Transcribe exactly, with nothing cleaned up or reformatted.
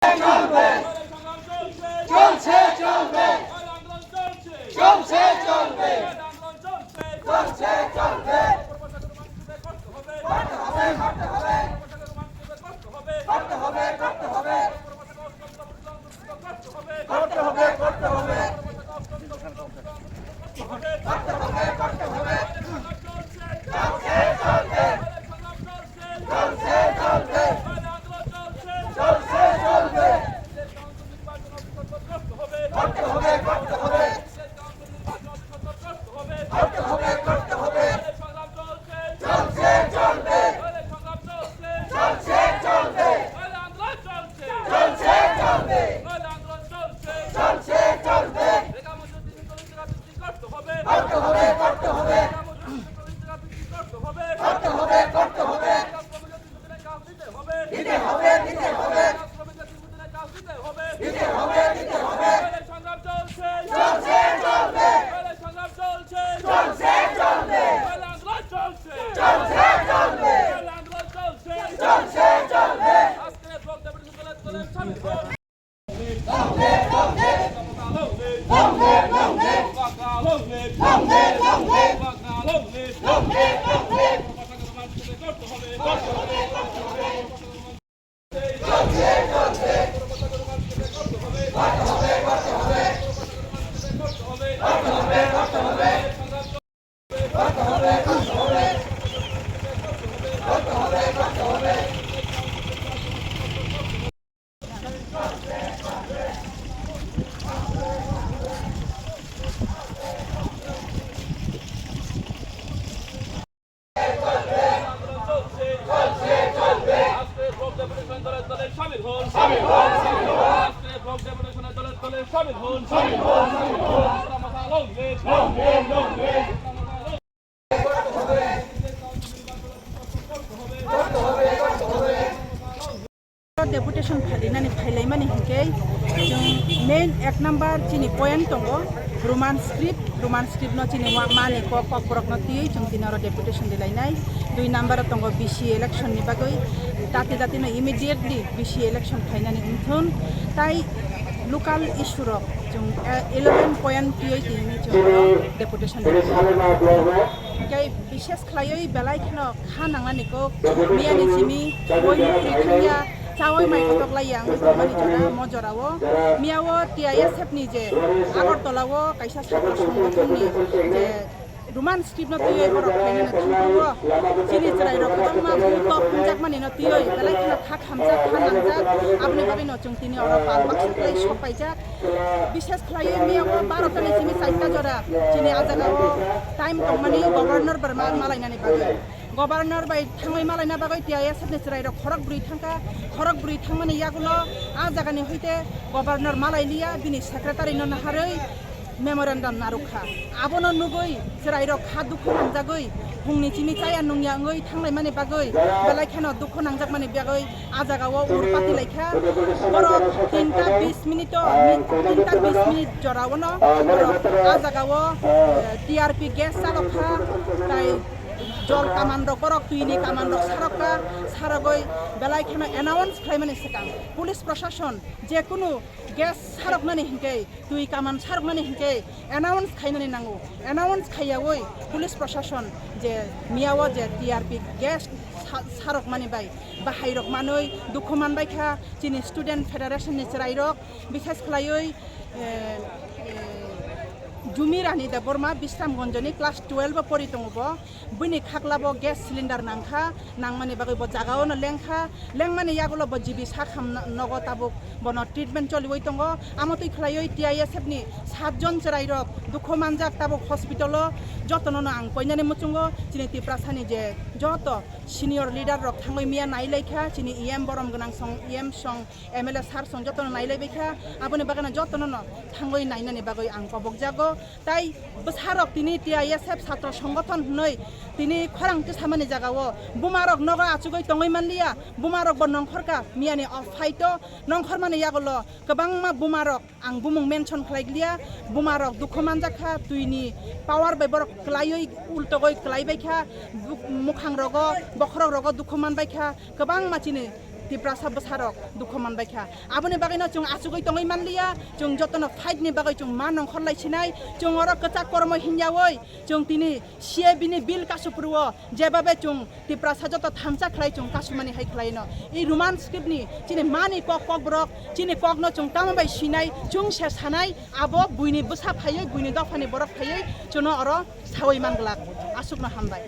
চলবে, চলছে, চলবে, চলছে, চলবে, চলছে, চলবে। করতে হবে, করতে হবে। করতে হবে, করতে হবে। করতে হবে, করতে হবে। করতে হবে, করতে হবে। চলছে, চলবে। চলছে, চলবে। চলছে, চলবে। করতে হবে, করতে হবে। করতে হবে, করতে হবে। চলছে, চলবে। চলছে, চলবে। চলছে, চলবে। চলছে, চলবে। চলছে, চলবে। করতে হবে, করতে হবে। করতে হবে, করতে হবে। দিতে হবে, দিতে হবে। দিতে হবে, দিতে হবে। সংগ্রাম চলছে। চলছে, চলবে। সংগ্রাম চলছে। চলছে, চলবে। আন্দোলন চলছে। চলছে, চলবে। আন্দোলন চলছে। চলছে, চলবে। আজকে ব্লক ডেপুটেশন দলে দলে সামিল হন। Deputation phainani phailaimani hinkhe chwng main ek number chini point tongo Roman script, Roman script no chini wa-, mani kok kokborok no twiwi chwng tini oro deputation rilainai. Dui number o tongo B C election ni bagwi, jati jati no immediately B C election phainani wngthun, tai local issue rok chwng, eh, eleven point twiwi tini chwng oro deputation rilainai. Tei bishes khlaiwi belai kheno kha nangnani kok, miyani simi, boi mukri thangya, chawi mai kotok laiya wngwi tongmani jora, mo jorao. Miyao T I S F ni je Agartala o kaisa satro songgothon ni je Roman script no twiwi borok khainani thangphuru o chini chwrai rok kwbangma butok wngjakmani no twiwi belai kheno kha khamjak, kha nangjak, aboni bagwi no chwng tini oro pal baksa khlai sok paijak. Bishes khlaiwi miyao barota ni simi chaita jora chini ah jagao time tongmani governor bai ma-, malainani bagwi. Governor bai thangwi malaina bagwi T I S F ni chwrai rok khorok bwrwi thangkha, khorok bwrwi thangmani yagulo ah jagani hoite governor malai liya, bini secretary no naharwi memorandum narwkha. Abono nugwi chwrai rok kha dukhu nangjagwi, hungni chini chaya nungya wngwi thanglaimani bagwi, belai kheno dukhu nangjakmani bagwi ah jagao ur pati laikha. Borok tinta bis minute o, tinta bis minute jorao no borok ah jagao, eh, T R P gas chalokha, tai jol kaman rok, borok twi ni kaman rok sarokha, sarogwi belai kheno announce khlaimani swkang police proshashon je kunu gas saroknani hinkhe, twi kaman saroknani hinkhe announce khainani nango. Announce khaiyawi police proshashon je miyao je T R P gas sa-, sarokmani bai bahai rok manwi dukhu manbaikha chini student federation ni chwrai rok, bishes khlaiwi, eh, eh, Jumi Rani Debbarma, Bisramganj ni class twelve o pori tongo bo. Bini khaklabo gas cylinder nangkha, nangmani bagwi bo jagao no lengkha, lengmani yagulo bo G B sakham no-, nogo tabuk bono treatment choliwi tongo. Amo twi khlaiwi T I S F ni satjon chwrai rok dukhu manjak tabuk hospital o, jotono no ang koinani muchungo chini Tiprasani je joto senior leader rok thangwi miya nailaikha, chini E M borom gwnang song, E M song, M L A sir song jotono nailaibaikha, aboni bagwi no jotono no thangwi nainani bagwi ang kobokjago. Tai bwsarok tini T I S F satro songothon hwnwi tini khorang tisamani jagao bumarok nogo achugwi tongwi manliya, bumarok bo nongkhorkha miyani o fight o, nongkhormani yagulo kwbangma bumarok ang bumung mention khlai liya, bumarok dukhu manjakha, twini power bai borok kwlaiwi ultogwi kwlaibaikha, buk-, mukhang rogo, bokhorok rogo dukhu manbaikha, kwbangma chini Tiprasa bwsarok dukho manbaikha. Aboni bagwino chwng achugwi tongwi manliya, chwng jotono fight ni bagwi chwng ma nongkhor lai sinai, chwng oro kwchak kormo hinyawi, chwng tini C A B ni bill kasupruo, jebabe chwng Tiprasa joto thansa khlai chwng kasumani hai khlaino. I Roman script ni chini mani kok kokborok, chini kokno chwng tamo bai sinai, chwng se sanai, abo buini bwsa phaiwi, buini dophani borok phaiwi, chwngno oro sawi manglak. Aswkno hambai.